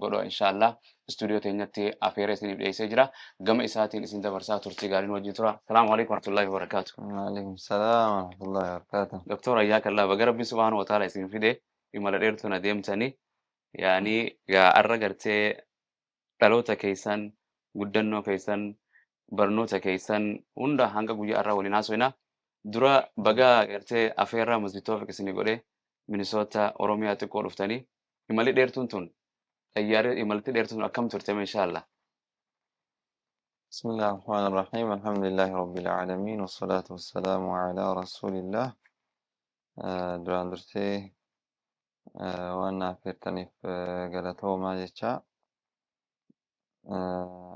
Godha inshallah istuudiyoo teenyatti afeera isiniif dhiyeessee jira. Gama isaatiin isin dabarsaa turtii gaariin wajjin tura. Salaamu alaikum warahmatullahi wabarakatuh. Waalaikum salaam warahmatullahi wabarakatuh. Doktor Ayyaakallaa, baga Rabbi subhaanahu wa ta'ala isin fide. Imala dheertuu na deemtanii yaani gaa arra gartee dhaloota keessan, guddannoo keessan, barnoota keessan hunda hanga guyyaa arraa waliin haasofna. Dura baga gartee afeerraa Masjid Toofiq isinii godhe Minisoota Oromiyaa xiqqoo dhuftanii. Imalli dheertuun tun, xayyaarri imalti dheertuun tun akkam turte inshallah? بسم الله الرحمن الرحيم، الحمد لله رب العالمين، والصلاة والسلام على رسول الله. Duraan dursee waan na affeertaniif galatoomaa jecha.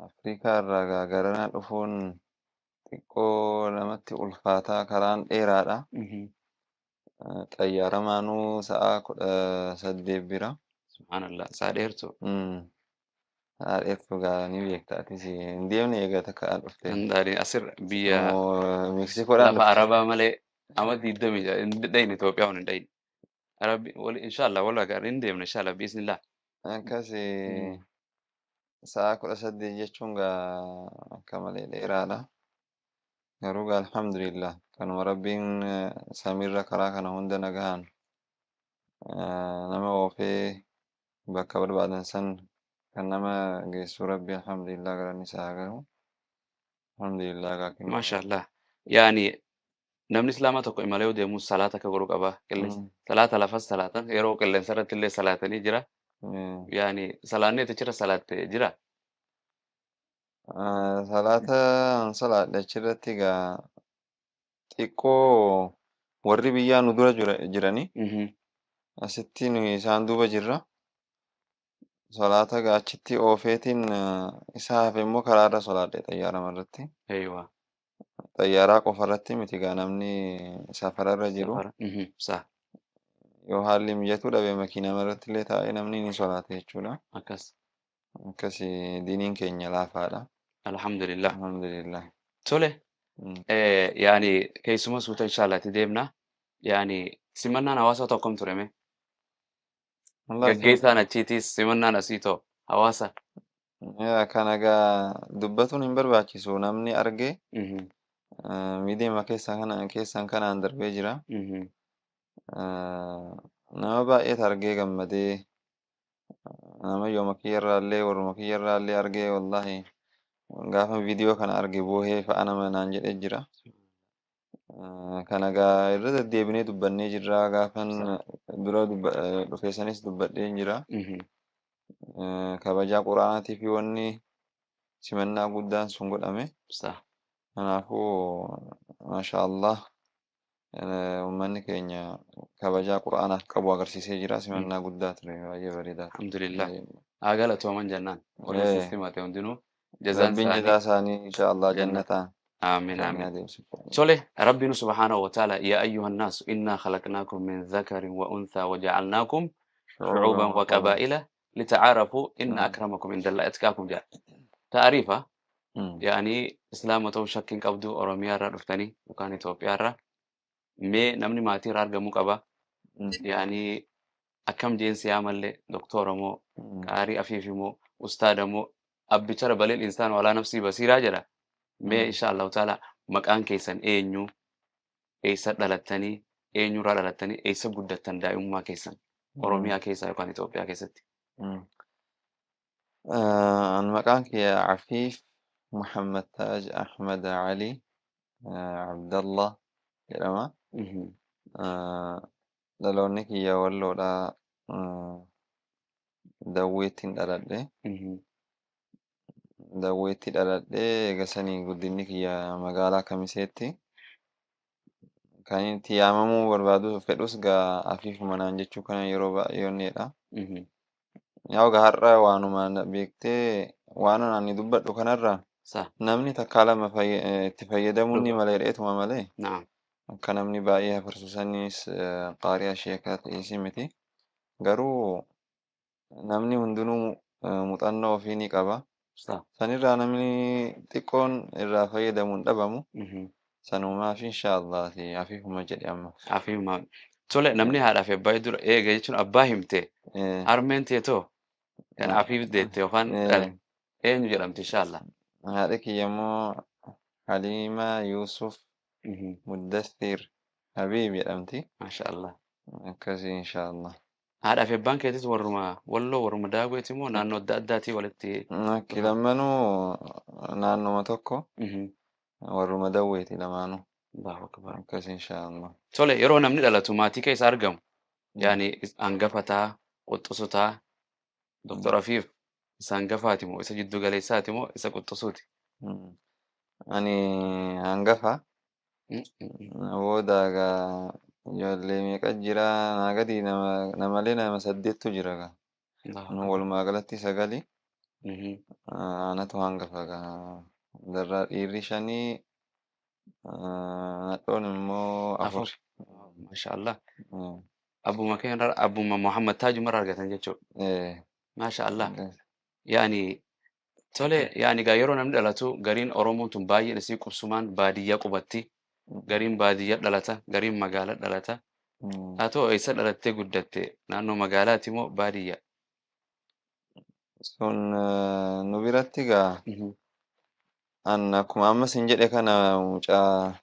Afrikaa irraa garanaa dhufuun xiqqoo namatti ulfaataa, karaan dheeraadha. Xayyaaramaanuu sa'a 18 bira. Subhaanallah, sa'a dheertu. Sa'a dheertuu gaa ni beekta, atis hin deemne egaa takka dhufte. Hindaani asir biyya Meksikoodhaan lafa Arabaa malee amma 20 hin dhayne, Itoophiyaa hin dhayne. Arabi wali inshallah wal agarra, hin deemne inshallah biiznillah. Akkas sa'a 18 jechuun gaa akka malee dheeraadha. Garuu gaa alhamdulillah, kanuma Rabbiin samiirra karaa kana hunda nagahaan nama oofee bakka barbaadan san kan nama geessu Rabbi, alhamdulillah, galanni isaa haa gahu. Alhamdulillah gaa kennu. Maashaallah. Yaani namni islaamaa tokko imala yoo deemu salaata akka godhu qaba. Qilleensa salaata lafas salaatan, yeroo qilleensa irratti illee salaatanii jira. Yaani salaanni achirra salaatte jira. Salaata salaadhe achirratti gaa xiqqoo warri biyyaa nu dura jirani, asitti nu isaan duuba jirra. Salaata gaa achitti oofeetiin isa hafe immoo karaarra salaadhe xayyaarama irratti. Eeywa. Xayyaaraa qofa irratti miti gaa, namni safararra jiru. Safara. Sa. Yoo haalli mijatuu dhabe makiinama irratti illee taa'ee namni ni solaata jechuudha. Akkas. Akkasi diiniin keenya laafaadha. Alhamdulillah. Alhamdulillah. Tole. Yaani keessuma suuta inshallah itti deemna. Yaani simannaan hawaasa tokko akkam ture mee? Wallahi Gaggeessaan achiitis simannaan asii too hawaasa. Yaa, kana gaa dubbatuun hin barbaachisu, namni arge miidiyaa keessa kana keessan kanaan darbee jira. Nama baay'eetu argee gammadee, nama yooma kiyyarraallee warruma kiyyarraallee argee, wallahi gaafa viidiyoo kana arge boohee fa'a nama naan jedhee jira. Kana gaa irra deddeebinee dubbannee jirra, gaafan dura dhufe sanis dubbadhee jira. Kabajaa quraanaatii fi wanni simannaa guddaan sun godhame. Sa. Kanaafuu maasha Allah, uummanni keenya kabajaa quraanaaf qabu agarsiisee jira. Simannaa guddaa ture, baay'ee bareedaa ture. Alhamdulillah. Haa galatooman jennaan. Warri simate hundinuu jazaan Rabbiin isaanii jazaa isaanii insha Allah jannataan. Jannataan آمين isaanii آمين. adeemsisu. Tole, ربنا سبحانه وتعالى يا أيها الناس إنا خلقناكم من ذكر وأنثى وجعلناكم شعوبا وقبائل لتعارفوا إن أكرمكم عند الله أتقاكم جاء تعريفة. يعني إسلام ta'uu shakkiin qabdu, Oromiyaa irraa dhuftanii yookaan Itoophiyaa irraa, mee namni maatii irraa argamuu qaba. Yaani akkam jeensi yaa mallee, doktora moo, qaarii afiif moo, ustaada moo, abbichara بل الإنسان على نفسه بصيرة jedha. Mee insha Allahu taala maqaan keessan eenyu, eessa dhalattanii, eenyurraa dhalattanii, eessa guddattan, daa'imummaa keessan Oromiyaa keessa yookaan Itoophiyaa keessatti? An maqaan kiyya Afiif Muhammad Taaj Ahmad Ali Abdallah jedhama. Dhaloonni kiyya Walloodha. Dawweettiin dhaladhe. Dawweetti dhaladhe, eegasanii guddinni kiyya magaalaa Kamiseetti. Kan itti yaamamuu barbaadu fedhus gaa Afiifuma naan jechuu kana yeroo baay'ee onneedha. Yaa, gaa har'a waanuma beektee waan ani dubbadhu kanarra Sa. namni takkaa lama itti fayyadamuun ni Dhuga. mala jedheetuma malee Naam. akka namni baay'ee hafarsu sanis qaari'a sheekaa ta'eesi miti. Garuu namni hundinuu muuxannoo ofii ni qaba. Sa. Sanirraa namni xiqqoon irraa fayyadamu hin dhabamu. Sanumaaf inshaallah afiifuma jedhe amma. Afiifuma. Tole, namni haadhaa fi abbaa dura eega jechuun abbaa himte, harmeen teetoo? Kan Afiif deette yookaan dhale. Eenyu jedhamti inshaallah? Haadhi kiyya immoo Haliimaa Yuusuf Muddassir Habiib jedhamti. Maasha Allah. Akkasii inshaallah. Haadhaa fi abbaan keetis warruma Walloo warruma Daagweeti moo naannoo adda addaatii walitti Akki dhufan? lammanuu naannoma tokko warruma Dawweeti lamaanuu. Allahu akbar. Akkas inshaallah. Tole yeroo namni dhalatu maatii keessa argamu yaani hangafataa, quxusutaa, Doktor Afiif isa hangafaati moo isa jiddu galeessaati moo isa quxusuuti? Ani hangafa. Booda egaa ijoollee meeqa jira naa gadi namalee nama 8tu jira egaa. Allahu Nu akbar. walumaa galatti 9. Anatu hangafa egaa. Darraa dhiirri 5 nadhoon immoo 4. 4. Masha Allah. Abbuma keenya abbuma Muhammad Taajuma irraa argatan jechuudha. Masha Allah. Yaani tole yaani egaa yeroo namni dhalatu gariin Oromoon tun baay'een isii qubsumaan baadiyyaa qubatti. Gariin baadiyyaa dhalata, gariin magaalaa dhalata. Haa ta'u eessa dhalattee guddatte? Naannoo magaalaati moo baadiyyaa? Sun nu biratti egaa an akkuma amma sin jedhe kana mucaa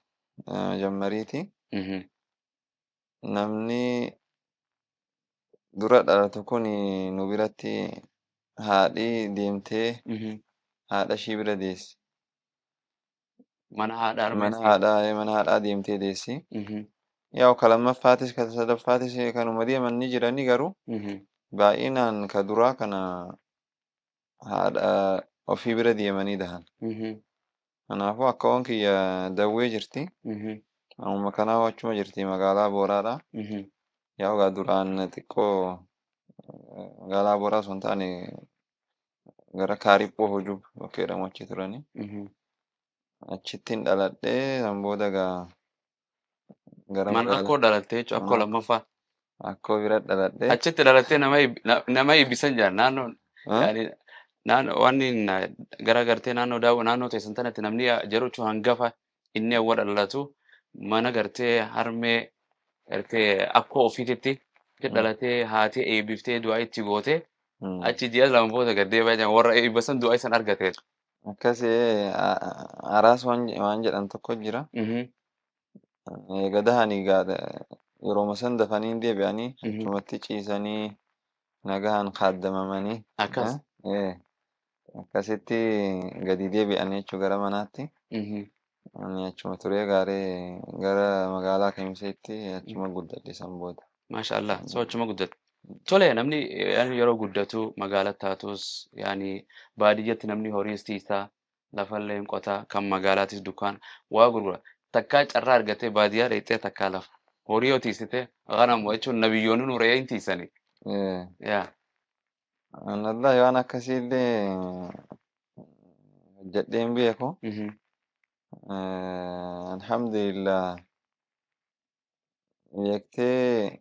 jammariiti. Namni dura dhalatu kun nu biratti haadhi deemtee haadha ishii bira deessi. Mana haadhaa Mana armeessi. haadhaa mana haadhaa deemtee deessi. Yaa'u ka lammaffaatis ka sadaffaatis kanuma deeman ni jirani garuu baay'inaan ka duraa kana haadha ofii bira deemanii dahan. Kanaafuu akkaawwan kiyya Dawwee jirti. Ammuma kanaa achuma jirti magaalaa Booraadha. Yaa'u egaa duraan xiqqoo magaalaa Booraa osoo hin taane gara Kaariphoo Hojub bakka jedhamu achi turani. Achittiin dhaladhee san booda egaa gara Mana magaalaa akkoo dhalattee jechuudha akkoo mana lammaffaa. akkoo bira dhaladhee. Achitti dhalattee nama eebbisan jira naannoon yaani naannoo wanni gara gartee naannoo daawwa naannoo teessan tanatti namni jechuun hangafa inni awwa dhalatu mana gartee harmee gartee akkoo ofiititti dhalatee haati eebbiftee du'aa itti gootee achi ji'a 2 booda gad deebi'aa jiran warra eebbisan du'aa isan argateera. Akkasii araas waan jedhan tokko jira. Eega dahanii yerooma san dafanii deebi'anii achumatti ciisanii nagahaan kaaddamamanii Akkas. Akkasitti gadi deebi'anii jechuu gara manaatti. Ani achuma turee gaaree gara magaalaa Kamiseetti achuma guddadhe san booda. Maasha Allah. So achuma guddate. Tole namni yaani yeroo guddatu magaalaa taatus yaani baadiyyatti namni horiis tiisaa lafallee hin qotaa kan magaalaatis dukkaana waa gurgura. Takkaa carraa argatee baadiyyaa dheexxee takkaa lafa. Horii yoo tiisite ganam jechuun nabiyyoonni nu re'ee hin tiisani. Yaa. Wallahi waan akkasiillee hojjedhee hin beeku. Alhamdulillah beektee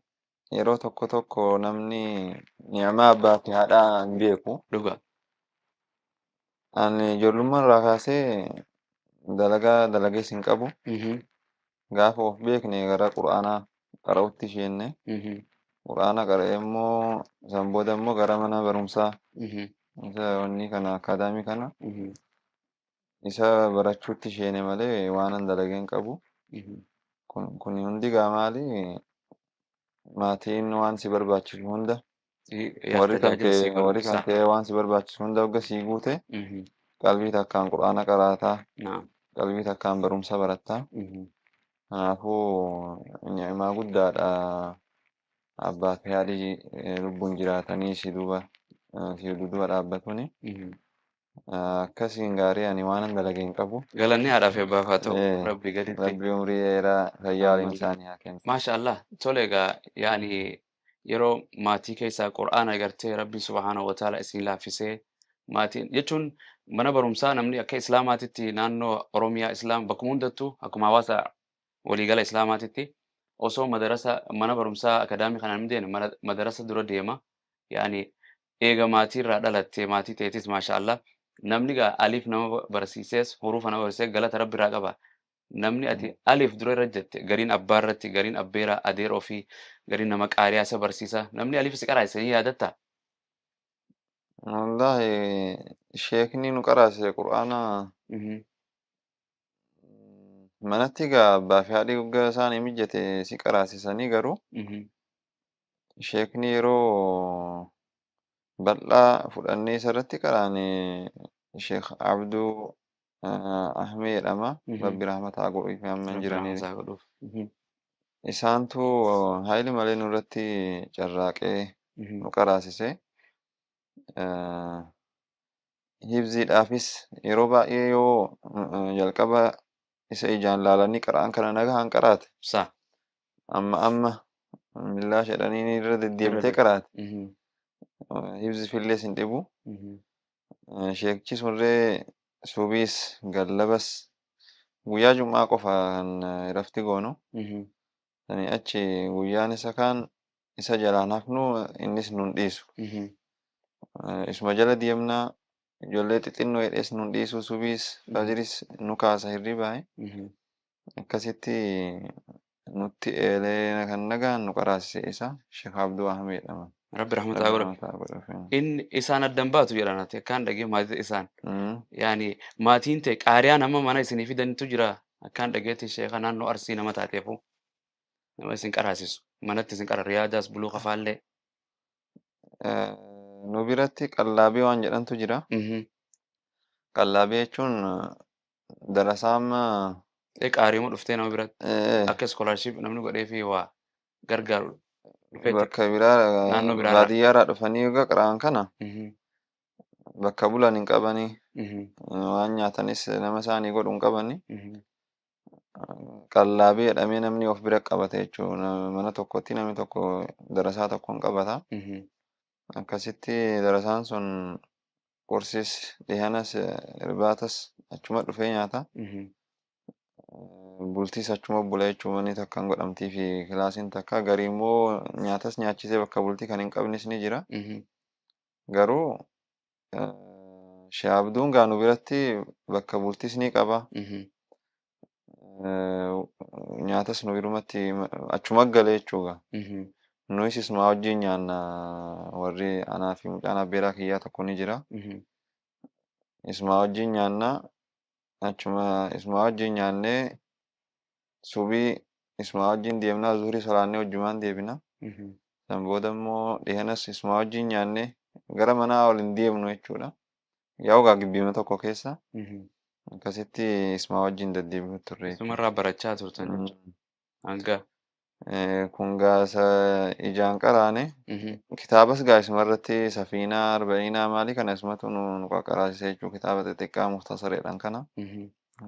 yeroo tokko tokko namni ni'amaa abbaa fi haadhaa hin beeku. Dhuga. Ani ijoollummaa irraa kaasee dalagaa dalagees hin qabu. Gaafa of beekne gara quraanaa qara'utti isheenne. Quraana qara'ee immoo san booda immoo gara mana barumsaa isa wanni kana akaadaamii kana isa barachuutti isheene malee waan an dalagee hin qabu. Kun hundi gaa maali maatiin waan si barbaachisu hunda warri kan Tajaajila sii kee warri kan godhu. kee waan si barbaachisu hunda hogga sii guute qalbii takkaan quraana qaraataa qalbii takkaan barumsa barattaa. Kanaafuu ni'maa guddaadha abbaa fi haadhi lubbuun jiraatanii si duuba si duuba dhaabbatuuni. Akkasiin gaarii ani waan an dalage hin qabu. Galanni haadhaa fi abbaaf haa ta'u rabbi gaditti. Rabbi umrii dheeraa fayyaa waliin Ammallee. isaanii haa kennu. Maasha Allah. Tole egaa yaani yeroo maatii keessaa qur'aana gartee rabbi subhaanahu wa ta'ala isin laaffisee maatiin jechuun mana barumsaa namni akka islaamaatitti naannoo Oromiyaa islaam bakkuma hundattuu akkuma hawaasa waliigala islaamaatitti osoo madarasa mana barumsaa akaadaamii kana hin deemne madarasa dura deema yaani eega maatiirraa dhalattee maatii ta'etis maasha Allah namni gaa aliif nama barsiisees hurufa nama barsiisee galata rabbi irraa qaba. Namni ati aliif dura irra jette gariin abbaa irratti gariin abbeeraa adeera ofii gariin nama qaariyaa isa barsiisa namni aliif si qaraase ni yaadatta. Wallaahi sheekni nu qaraase qur'aana manatti egaa abbaa fi haadhi guggaa isaanii mijjate si qaraasisanii garuu sheekni yeroo bal'aa fudhannee isarratti qaraane Sheekh Abduu Ahmee jedhama. Rabbi rahmata haa godhuuf amma hin Rabbi jiranii. rahmata haa godhuuf. Isaantu haayili malee nurratti carraaqee nu qaraasise. Hibziidhaafis yeroo baay'ee yoo jalqaba isa ijaan laalanii qara'an kana nagahaan qaraate Sa. amma amma millaa jedhanii irra deddeebitee qaraate hibzi fillees hin dhibu. Sheekichi sunree subiis gallabas guyyaa jum'aa qofa kan rafti goonu. Sanii achi guyyaan isa kaan isa jalaan hafnu innis nun dhiisu. Isuma jala deemnaa ijoollee xixinnoo jedhees nun dhiisu subiis fajiris nu kaasa hirribaa. Akkasitti nutti eelee kan nagaan nu qaraasise isa Sheekh Abduu Ahmed jedhama. Rabbi rahmata haa Rabbi godhuuf. rahmata haa godhuuf. Inni isaan addan baatu jedhan ati akkaan dhagee maatii isaan. Yaani maatiin ta'e qaariyaan amma mana isinii fidanitu jira. Akkaan dhageetti sheeka naannoo Arsii nama taateefu nama isin qaraasisu. Manatti isin qara riyaadaas buluu kafaallee. Nu biratti qallaabii waan jedhantu jira. Qallaabii jechuun darasaa amma Ee qaariima dhuftee nama biratti akka iskoolaarshiip namni godhee fi waa gargaaru dhufeetti bakka biraa naannoo biraarraa. baadiyyaarraa dhufanii egaa qara'an kana bakka bulan hin qabanii waan nyaatanis nama isaanii godhu hin qabanii qallaabii jedhamee namni of bira qabata jechuudha. Mana tokkotti namni tokko darasaa tokko hin qabata. Akkasitti darasaan sun qursis dhihanas irbaatas achuma dhufee nyaata. Bultiis achuma bula jechuun manni takka hin godhamtii fi kilaasiin takka garii immoo nyaatas nyaachisee bakka bultii kan hin qabnes ni jira. Garuu Sheekh Abduun gaa nu biratti bakka bultiis ni qaba. Nyaatas nu birumatti achuma gale jechuudha. Nuyis isuma wajjin nyaanna warri anaa fi mucaan abbeeraa kiyyaa tokko ni jira. Isuma wajjin nyaanna achuma isuma wajjin nyaannee subii isuma wajjin deemnaa zuhurii solaannee wajjumaan deebina. San booda immoo dhihanas isuma wajjin nyaannee gara manaa ol hin deemnu jechuudha. Yaa'u gaa gibbiima tokko keessa akkasitti isuma wajjin deddeebi'u turre jechuudha. Isumarraa barachaa turtan jechuudha. Hanga. Kun gaa isa ijaan qaraane kitaabas gaa isumarratti safiinaa arba'iinaa maalii kana isumatu nu qaqaraasise jechuudha kitaaba xixiqqaa muktasareedhaan kana.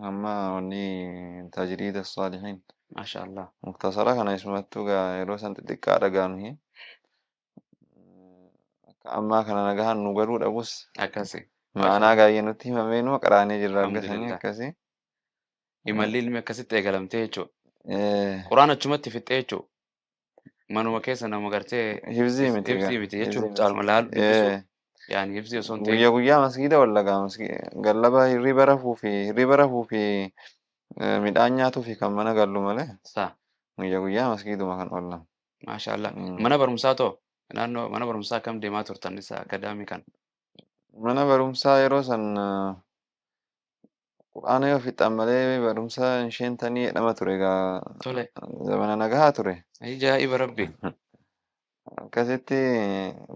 Amma wanni tajriida saalihiin Maasha Allah. muktasara kana isumattu gaa yeroo san xixiqqaadha gaa nuyi. Akka ammaa kana nagahaan nu galuu dhabus Akkasi. ma'anaa gaayyee nutti himamee numa qaraanee jirra akgasanii Alhamdulillah. akkasii. Imalli ilmi akkasitti eegalamtee jechuudha. Quraan achumatti fixxee jechuudha. Manuma keessa nama gartee Hibzii miti gaa. hibzii miti Hibzii jechuun miti. caalma laalu dubbisuu. Yaani hibzii osoo hin ta'in. Guyyaa guyyaa masgiida wallagaa gallaba hirriba rafuu fi midhaan nyaatuu fi kan mana gallu malee Sa. guyyaa guyyaa masgiiduma kan oolan. Maasha Allah. Mana barumsaa too naannoo mana barumsaa akkam deemaa turtan isa akadaamii kan. Mana barumsaa yeroo san qur'aana yoo fixan malee barumsa hin sheentanii jedhama ture egaa Tole. zamana nagahaa ture. Ajaa'iba rabbi. Akkasitti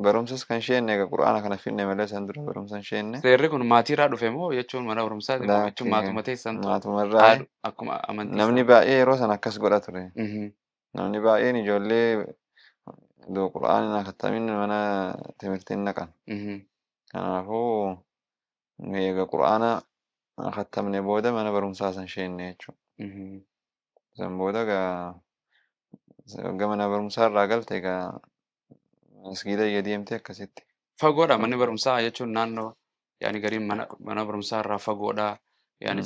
barumsas kan sheenne egaa qur'aana kana finne malee san dura barumsa hin sheenne. Seerri kun maatiirraa dhufe moo jechuun mana barumsaati moo jechuun Laakki maatuma teessantu maatumarraa haadhu akkuma amantii namni isaa. baay'ee yeroo san akkas godha ture. Namni baay'een ijoollee iddoo qur'aana kattamin mana timirtiin naqan. Kanaafuu nu egaa qur'aana kattamne booda mana barumsaa san sheenne jechuudha. San booda egaa mana barumsaa irraa galte egaa masgiida iyya deemte akkasitti. Fagoodha manni barumsaa jechuun naannoo yaani gariin mana barumsaa irraa fagoodha. Yaani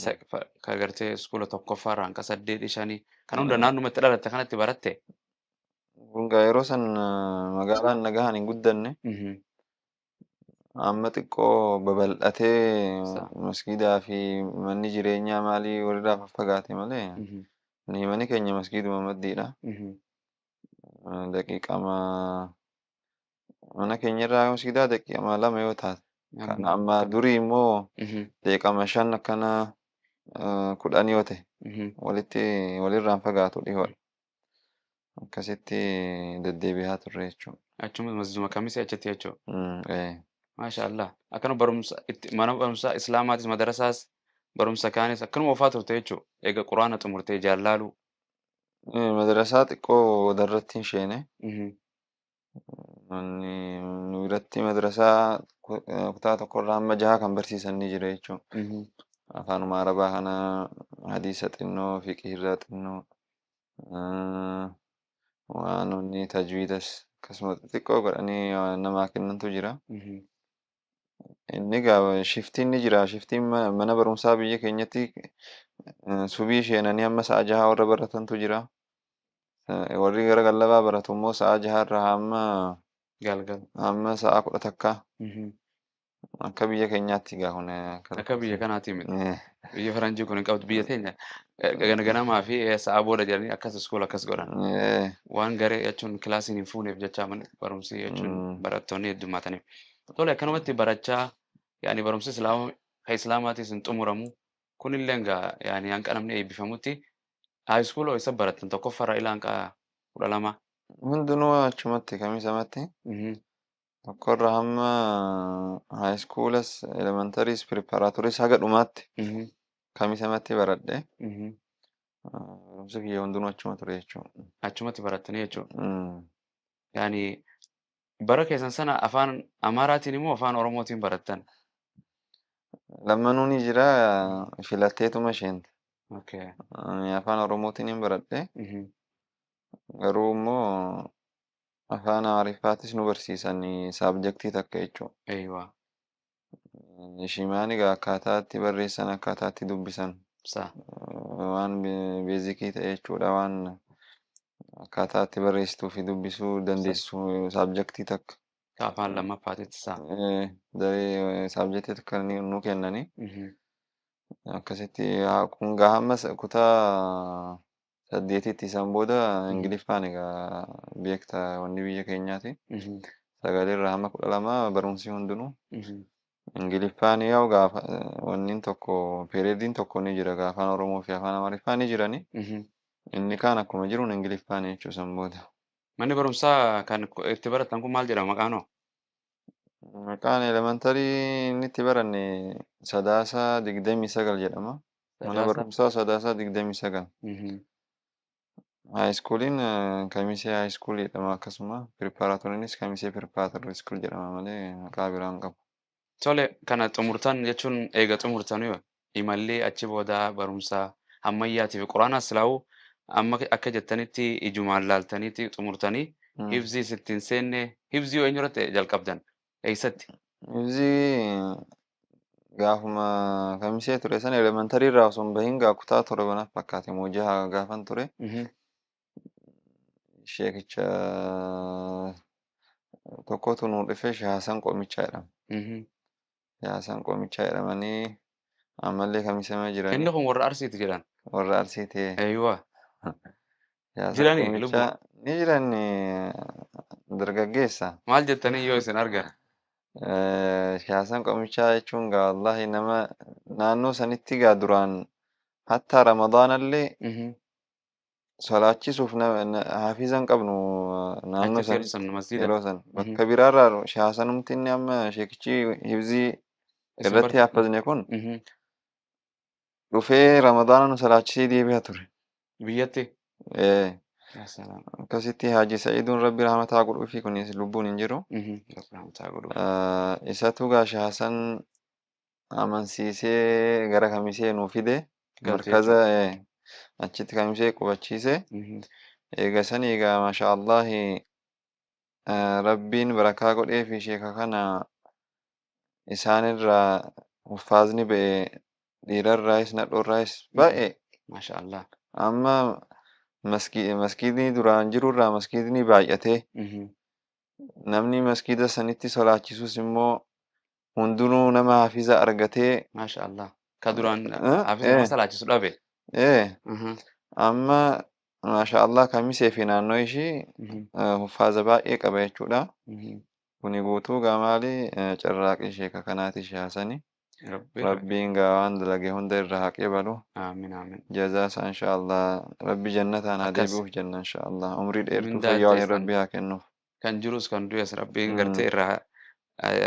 ka gartee iskuula tokkoffaa irraa hanga saddeet shanii kan hunda naannumatti dhalatte kanatti baratte. Kun egaa yeroo san magaalaan nagahaan hin guddanne amma xiqqoo babal'atee masgiidaa fi manni jireenyaa maalii walirraa faffagaate malee ni manni keenya masgiiduma maddiidha. Daqiiqama Mana keenyarraa masgiidaa daqiiqama 2 yoo taate. Kan amma durii immoo daqiiqama 5 akkana 10 yoo ta'e walitti walirraan fagaatu dhihoodha. Akkasitti deddeebi'aa turre jechuudha. Achuma masjiduma kamisee achitti jechuudha. Mm, eh. Maasha Allah. Akkana barumsa itti mana barumsaa Islaamaatis madarasaas barumsa kaanis akkanuma oofaa turte jechuudha. Eega quraana xumurtee jaallaaluu. Madarasaa xiqqoo darratti hin sheene. Manni nu biratti madarasaa kutaa tokkorraa hamma jaha kan barsiisan ni jira jechuudha. Afaanuma Arabaa kana hadiisa xinnoo, fiqhiirraa xinnoo, waan onni tajwiidas akkasuma xixiqqoo godhanii waan namaa kennantu jira. Inni egaa shiftiin ni jira. Shiftiin mana barumsaa biyya keenyatti subii sheenanii hamma sa'a jahaa warra baratantu jira. Warri gara gallabaa baratu immoo sa'a jaharraa hamma Galgala. hamma sa'a 11. Akka biyya keenyaatti egaa kun akka Akka biyya lakkoofsa. kanaati miti. Biyya faranjii kun hin qabdu. Biyya teenya ganamaa fi sa'a booda jedhanii akkas iskoola akkas godhan. Waan garee jechuun kilaasiin hin fuuneef jecha barumsi jechuun barattoonni heddummaataniif. Tole akkanumatti barachaa yaani barumsi islaama kan islaamaatis hin xumuramu. Kunillee egaa yaani hanqa namni eebbifamutti haayiskuuloo isa barattan tokkoffaarraa ilaa hanqa 12. Hundinuu achumatti kamisamatti tokkorra hamma haayiskuulas elementaris pireparaatoris haga dhumaatti kamisamatti baradhe. Barumsi kiyya hundinuu achuma ture jechuudha. Achumatti barattanii jechuudha. Yaani bara keessan sana afaan Amaaraatiin immoo afaan Oromootiin barattan? Lammanuu ni jira filatteetuma isheenti. Okay. Ani afaan Oromootiin hin baradhe. Garuu immoo afaan Amaariffaatis nu barsiisan saabjektii takka jechuudha. Eeywa. Ishimaan egaa akkaataa itti barreessan akkaataa itti dubbisan Sa. waan beezikii ta'e jechuudha waan akkaataa itti barreessituu fi dubbisuu dandeessu saabjektii takka. Ka afaan lammaffaatitti sa. Daree saabjektii takka nu kennani. Akkasitti kun gaa hamma kutaa 8tti isaan booda Ingiliffaan egaa beekta wanni biyya keenyaati. 9rraa hamma 12 barumsi hundinuu Ingiliffaan yaa'u gaafa wanni tokko peereediin tokko ni jira gaafa afaan Oromoo fi afaan Amaariffaa ni jirani. Inni kaan akkuma jiruun Ingiliffaan jechuu san booda. Manni barumsaa kan itti baratan kun maal jedhama maqaan hoo? Maqaan elementarii inni itti baranne Sadaasa 29 jedhama. Mana Sadaasa. barumsaa Sadaasa 29. Haayiskuuliin Kamisee haayiskuulii jedhama akkasuma pireparaatooriinis Kamisee pireparaatoorii iskuul jedhama malee maqaa biraa hin qabu. Tole kana xumurtan jechuun eega xumurtanii imallee achi booda barumsa ammayyaatii fi quraanaas silaa'uu amma akka jettanitti ijumaan laaltaniitti xumurtanii hifzii sittiin seenne hifzii yoo eenyurratti jalqabdan eessatti? Hifzii gaafuma Kamisee ture sana elementarii irraa osoo hin bahin gaa kutaa 7 natti fakkaate moo jaha gaafan ture. Sheekicha tokkotu nuu dhufe Shaasan Qomichaa jedhama. Shaasan Qomichaa jedhamanii ammallee Kamisema jiranii. Inni kun warra Arsiiti jedhan. Warra Arsiiti. Eeyyuwa. Shaasan Jiranii lubbu. Qomichaa ni jiran dargaggeessa. Maal jettanii yoo isin argan? Shaasan Qomichaa jechuun gaa wallaahi nama naannoo sanitti gaa duraan hatta Ramadaanallee solaachisuuf hafiza hin qabnu naannoo Achitti yeroo sanitti san masjiida. yeroo san bakka biraarraa shaasanumti inni amma sheekichi hifzii Isin irratti haffazne kun dhufee Ramadaana nu solaachisee deebi'a ture. Biyyatti. Eh, Yaa salaam. Akkasitti Haaji Sa'iiduun Rabbi rahmataa godhuufi kunis lubbuun hin jiru. Rabbi rahmataa godhuuf. Isatu gaa shaasan amansiisee gara Kamisee nuu fide Galchee markaza achitti Kamisee qubachiise. Eega sanii egaa maasha Allahi Rabbiin barakaa godhee fi sheeka kana isaanirraa huffaazni ba'e dhiirarraayis nadhoorraayis baay'ee. Maasha Allah. Amma maskiidni duraan jirurraa maskiidni baay'atee namni maskiida sanitti solaachisus immoo hundinuu nama hafiza argatee. Maasha Allah. Ka duraan hafiza nama salaachisu dhabe. Amma maasha Allah Kamisee fi naannoo ishii huffaaza baay'ee qaba jechuudha. Kuni guutuu gaa maali carraaqii sheeka kanaati Sheekh Hasani. Rabbi Rabbiin gaa waan dalage hunda irraa haa qeebalu. Aamin aamin. Jazaa isaa inshaallah Rabbi jannataan haa Akkas. deebi'uuf jenna inshaallah. Umrii dheertuu Mindaa fayyaa waliin teessan Rabbi haa kennuuf. Kan jirus kan du'es Rabbiin gartee irraa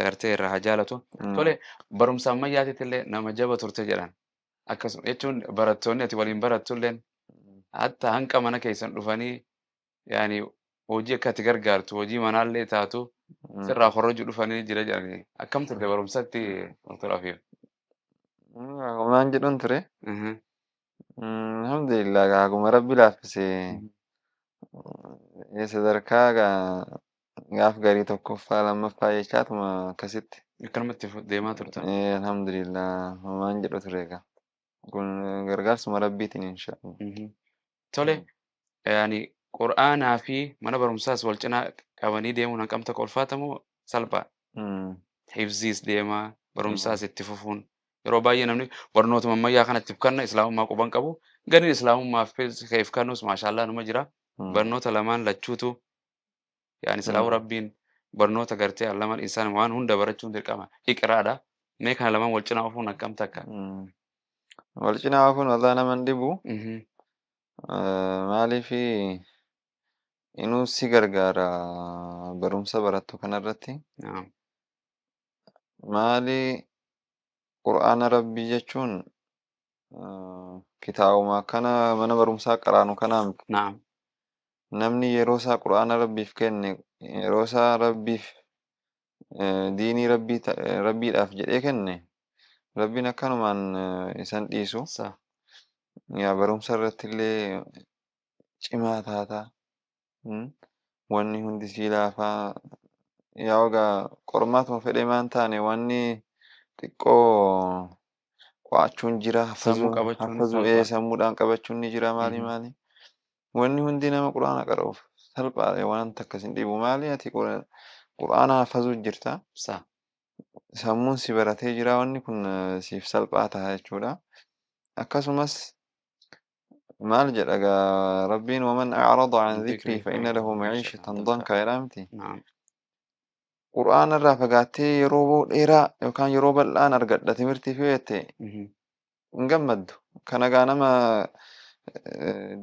gartee irraa haa jaalatu. Tole, barumsa ammayyaatitti illee nama jaba turte jedhan. Akkasuma jechuun barattoonni ati waliin barattulleen hatta hanqa mana keessan dhufanii yaani hojii akka ati gargaartu hojii manaallee taatu sirraa horrojuu dhufanii jira jedhanii. Akkam turte barumsatti, Dr. Afiif? Waan jedhuun ture. Alhamdulillah, gaa haguma Rabbi laaffise sadarkaa gaa gaaf garii tokkoffaa lammaffaa jechaatuma akkasitti. Akkanumatti deemaa turtan. Alhamdulillah, waan jedhu ture egaa. Kun gargaarsuma Rabbiitiin inshaallah. Tole, yaani qur'aanaa fi mana barumsaas wal cinaa qabanii deemuun hangam takka ulfaatamoo salphaa? Hifziis deemaa barumsaas itti fufuun, yeroo baay'ee namni barnootuma ammayyaa kanatti if kanna islaamummaa quban qabu, gariin islaamummaaf if kannus maashaallaa numa jira. Barnoota lamaan lachuutu yaani silaa'uu Rabbiin barnoota gartee allamal insaan waan hunda barachuun dirqama iqraadha. Mee kana lamaan wal cinaa ofuun akkam takka? Wal cinaa ofuun walaa nama hin dhibu. Maaliifi inuu si gargaara barumsa barattu kanarratti. Maali, qur'aana Rabbii jechuun kitaabuma akkana mana barumsaa qaraanu kanaa miti. Namni yeroo isaa qur'aana Rabbiif kenne, yeroo isaa Rabbiif diinii Rabbii Rabbiidhaaf jedhee kenne, Rabbiin akkanumaan isan dhiisu. Yaa barumsa irratti illee cimaa taataa. Wanni hundi sii laafaa. Yaa egaa qormaatuma fedhee maan taane wanni xiqqoo qo'achuun jira, Sammuu hafazuu qabachuun hafazuu salphaa. Sammuudhaan qabachuun ni jira, maali maali. Wanni hundi nama qur'aana qara'uuf salphaadha, waan takka sin dhibu. Maali, ati qur'aana hafazuu jirta. Sammuun si baratee jira, wanni kun siif salphaa ta'a jechuudha. Akkasumas maal jedha gaa Rabbiin? ومن أعرض عن ذكري فإن له معيشة ضنكا jedhaa miti. Naam. Qur'aana irraa fagaattee yeroo dheeraa yookaan yeroo bal'aan argadha timirtiif yoo jette hin gammaddu. Kana gaa nama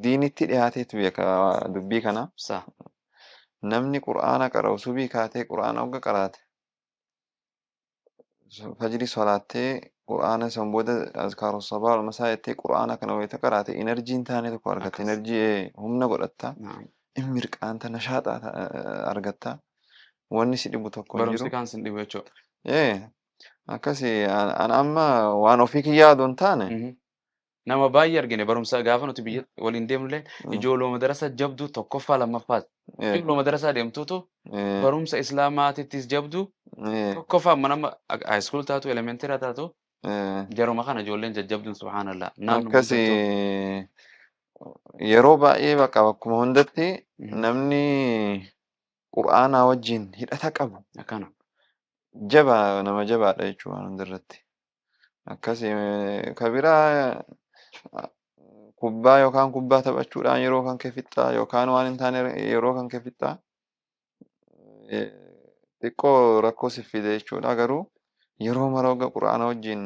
diinitti dhiyaateetu beeka dubbii kana. Namni qur'aana qara'u subii kaatee qur'aana hogga qaraate, fajrii solaattee, qur'aana san booda azkaaru sabaa wal masaa jettee qur'aana kana wayita qaraate, enerjii hin taane tokko argatta. Enerjii humna godhatta. In mirqaanta, nashaaxaa argatta. Wanni si dhibu tokko hin Barumsi jiru. kaan sin dhibu jechuudha. Akkasi an amma waan ofii kiyyaa odoo hin taane. Nama baay'ee argine barumsa gaafa nuti biyya waliin deemnullee ijoollee madarasa jabduu tokkoffaa lammaffaas. Ijoollee madarasaa deemtuutu barumsa islaamaatittis jabduu tokkoffaa amma nama high school taatu, elementary taatu, jaruma kana ijoolleen jajjabduun subhaanallah. Naannoo Akkasi hundattuu. Yeroo baay'ee bakka bakkuma hundatti namni qur'aanaa wajjin hidhata qabu Akkana. jabaa, nama jabaadha jechuudha waan hundarratti. Akkasi kabiraa kubbaa yookaan kubbaa taphachuudhaan yeroo kan kee fixxaa yookaan waan hin taane yeroo kan kee fixxaa, xiqqoo rakkoo si fide jechuudha. Garuu yeroo mara hogga qur'aana wajjin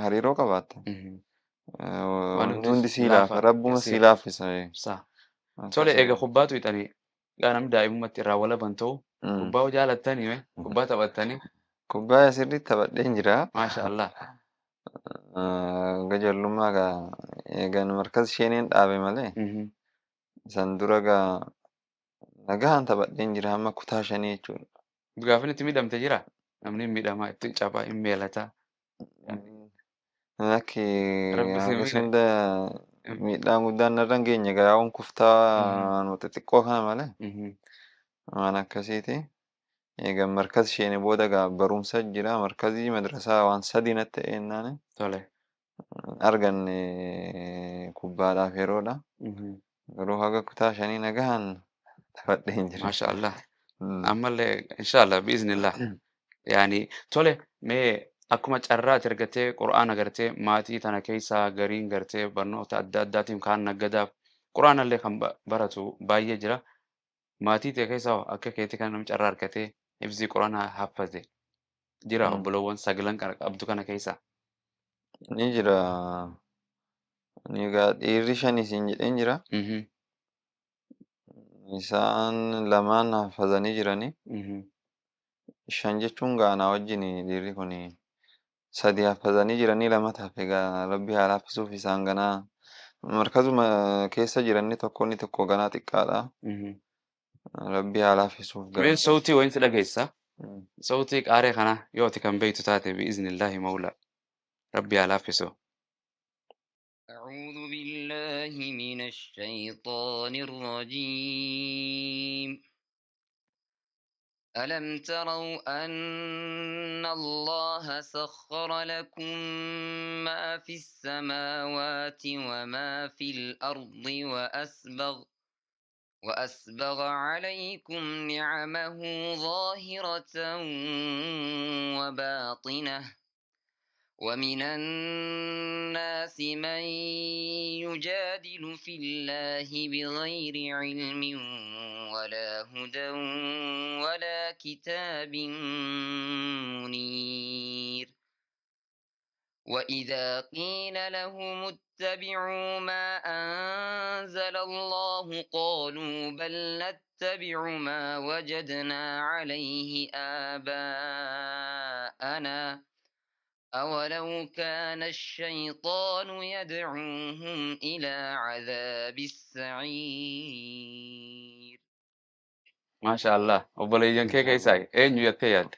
hariiroo qabaatte Waan wanni hundi hundi sii laafa, laafa. Rabbuma sii Yasiir. laaffisa. Tole, Akkasi. eega kubbaatu hixanii gaa namni daa'imummaatti irraa walaban ta'u kubbaa hoo jaalattanii mee kubbaa taphattanii? Kubbaa sirriitti taphadheen jira. Maasha Allah. Gajallummaa gaa eegan markaz isheeneen dhaabe malee san dura gaa nagaan taphadheen jira hamma kutaa shanii jechuudha. Gaafa inni itti miidhamte jira? Namni hin miidhamaa, itti cabaa, hin meelataa. Lakki, Rabbi si hagas miidhe. hunda miidhaan guddaan narra hin geenye, gaa yaa'uun kuftaa waan xixiqqoo kana malee waan akkasiiti. Eegan markaz isheene booda gaa barumsa jira, markazii madrasaa waan sadii natti ta'e jennaani arganne kubbaadhaaf yeroodha. Garuu haga kutaa shanii nagahaan taphadheen jira. Maasha Allah. Ammallee inshallah, biiznillah. Yaani tole, mee akkuma carraa ati argattee qur'aana gartee maatii tana keessaa gariin gartee barnoota adda addaatiin kaan naggadaaf qur'aanallee kan baratu baay'ee jira. Maatii ta'e keessaa hoo akka keetii kan namni carraa argatee Hifzii Quraanaa haffaze jira obbolowwan sagalan kana qabdu kana keessa? Ni jira. Ni egaa dhiirri shan isin jedheen jira. Isaan lamaan haffazanii jirani. Shan jechuun gaanaa wajjin dhiirri kun sadi haffazanii jiranii lama hafe egaa rabbi haa laaffisuuf isaan ganaa markazuma keessa jiranni tokko inni tokko ganaa xiqqaadha. Rabbi haa laaffisuuf Mee gaa. Sautii wayin si dhageessa? Sautii qaaree kana yoo ati kan beektu taate bi'iznillaahi mawla rabbi haa laaffisu. أعوذ بالله من الشيطان الرجيم. ألم تروا أن الله سخر لكم ما في السماوات وما في الأرض وأسبغ عليكم نعمه ظاهرة وباطنة ومن الناس من يجادل في الله بغير علم ولا هدى ولا كتاب منير. وإذا قيل لهم اتبعوا ما أنزل الله قالوا بل نتبع ما وجدنا عليه آباءنا أولو كان الشيطان يدعوهم إلى عذاب السعير. Maasha Allah. Obboleeyyan kee keessaa eenyu jettee yaadde?